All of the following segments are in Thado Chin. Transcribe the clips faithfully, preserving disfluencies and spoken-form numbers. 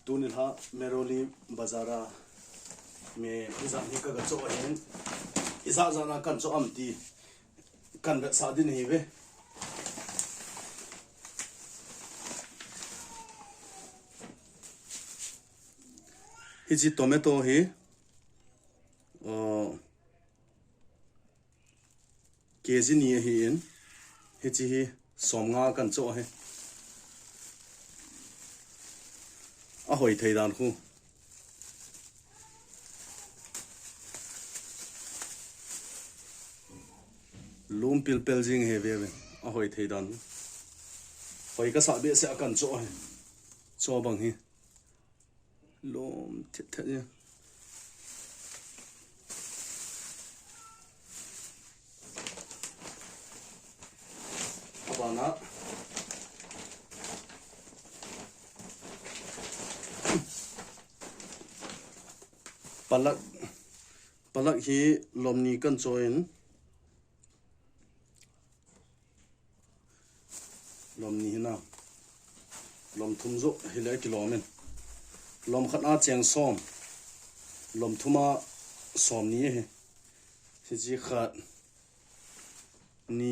Tuni lha Meiroli bazar a me ijat hi ka, ka cho ahin. Ijat jat na kan cho am ti kan vetsah ding ahi ve. Hiche tomato hi, uh, K G ni ahin, hiche hi som nga kan cho ahi. Ahoi thei dan khu. Lum pil pel jing ahi ve ve. Ahoi thei dan. Hoi kasa behseh a kan cho ahi. Cho bang hi. Lom thet thet ni. Abana. Palak, palak hi lom ni kan cho in. Lom ni hi na. Lom thum jo hi le kilom in. Lom khat a cheng som. Lom thum a som ni hi. Hiche khat. Ni.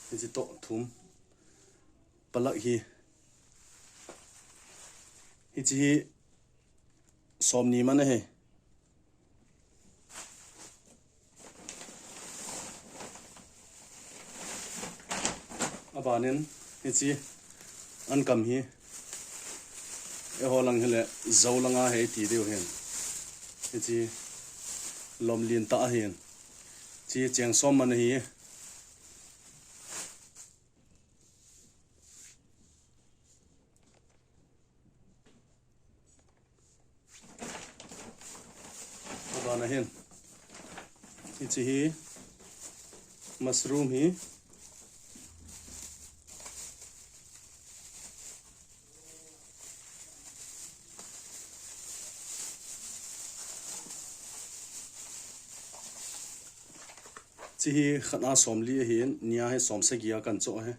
Hiche toh thum. Palak hi. Hiche hi som ni man ahi. Abanin, hiche an kam hi, eiho lang hile, jo langa hi ti diu hin. Hiche lom lin tah ahin. Hiche cheng som man ahi. Abana hin. Hiche hi mushroom hi. Hiche hi khat a som li ahin, ni a hi som sagi a kan cho ahi.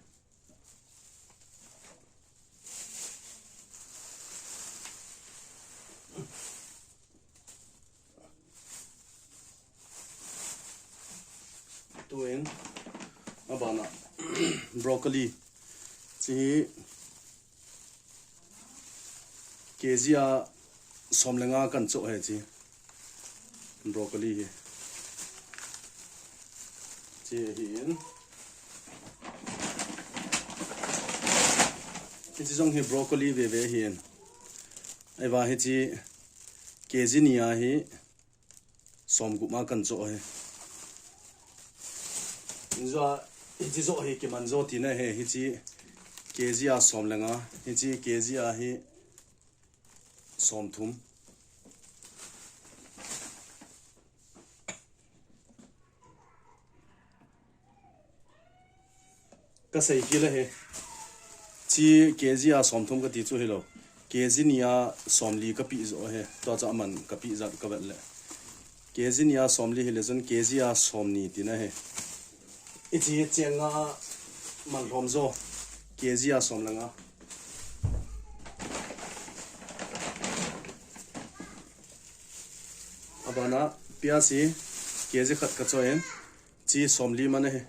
Tuin, abana, broccoli. Hiche hi K G a som le nga kan cho ahi hiche. Broccoli hi. Hiche hi in. Hiche jong hi broccoli veve ahin. Ahivang hiche K G ni a hi som gup ma kan cho ahi. Injo a, hiche jo hi kiman jo tina ahi, hiche K G a som le nga, hiche K G a hi som thum. Ka sei kit le hi. Hiche K G a som thum ka ti chu hilou. K G ni a som li ka pe jo ahi. Tua chu aman ka pe jat ka vet le. K G ni a som li hile chun K G a som ni tina ahi. Hiche cheng nga man lhom jo. K G a som le nga. Abana, piaz hi K G khat ka cho in. Hiche som li man ahi.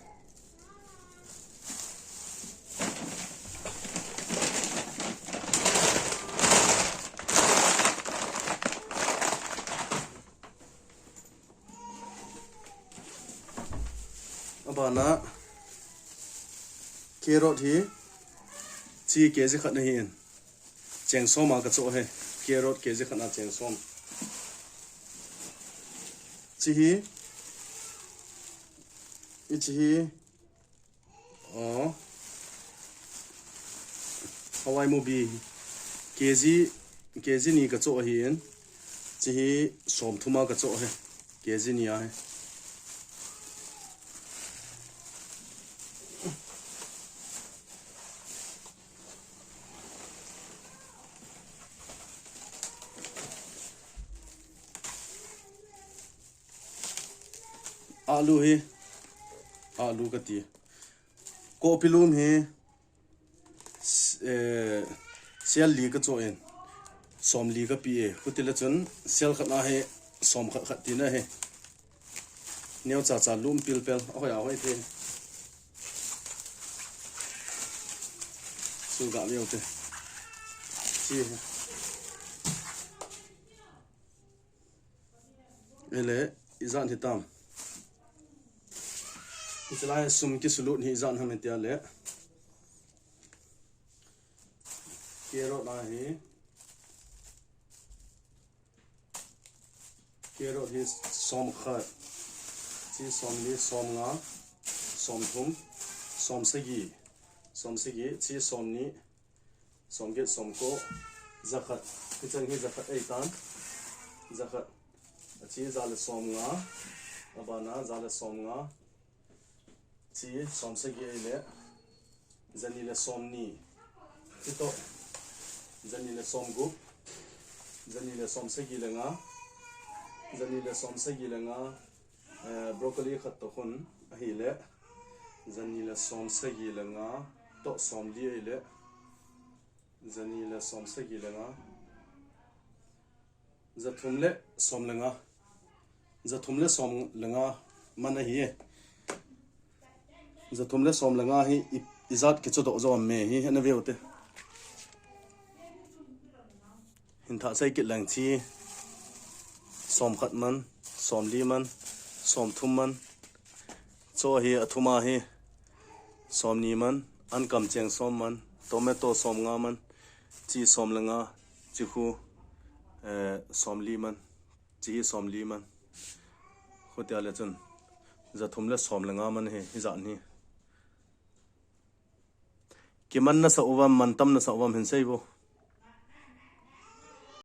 Abana carrot hi hiche K G khat ahin. Cheng som a ka cho ahi. Carrot K G khat a cheng som. Hiche hi, hiche hi, oh, hawai mubi K G, K G ni ka cho ahin. Hiche hi som thum a ka cho ahi. K G ni ahi. Alu hi, alu ka ti. Kopi lum hi, s-, eh, Sel li kacho in, som li kapi e. Khuti le chun sel khat na hi som khat khat tina hi. Neo cha cha lum pil pel, ahoi ahoi te. Su ga veu te. Chi. Ele, ijat hitam. Ichilai sum kisulut hi ijat ham tia le. Carrot ahi. Carrot hi som khat, chi som li, som nga, som thum, som sagi, som sagi, chi som ni, som get, som ko, za khat. Hichan hi za khat eitan, za khat. Achi za le som nga, abana za le som nga, chi som sagi ei le, za ni le som ni. Chito, za ni le som gup, za ni le som sagi le nga, za ni le som sagi le nga, eh, broccoli khat to khun ahi le, za ni le som sagi le nga, to som li ei le, za ni le som sagi le nga, za thum le som le nga. Za thum le som le nga man ahi e. Za thum le som le nga hi i, ijat kichodoh jo me hi, ana veu te. Hin thah sei kit lang chi. Som khat man, som li man, som thum man. Cho hi athum ahi. Som ni man, an kam cheng som man, tomato som nga man, chi som le nga, chi khu, eh, som li man. Chi hi som li man. Khutia le chun, za thum le som le nga man hi, hijat hi. Kiman nasa uvam, man tam nasa uvam hin sei vo.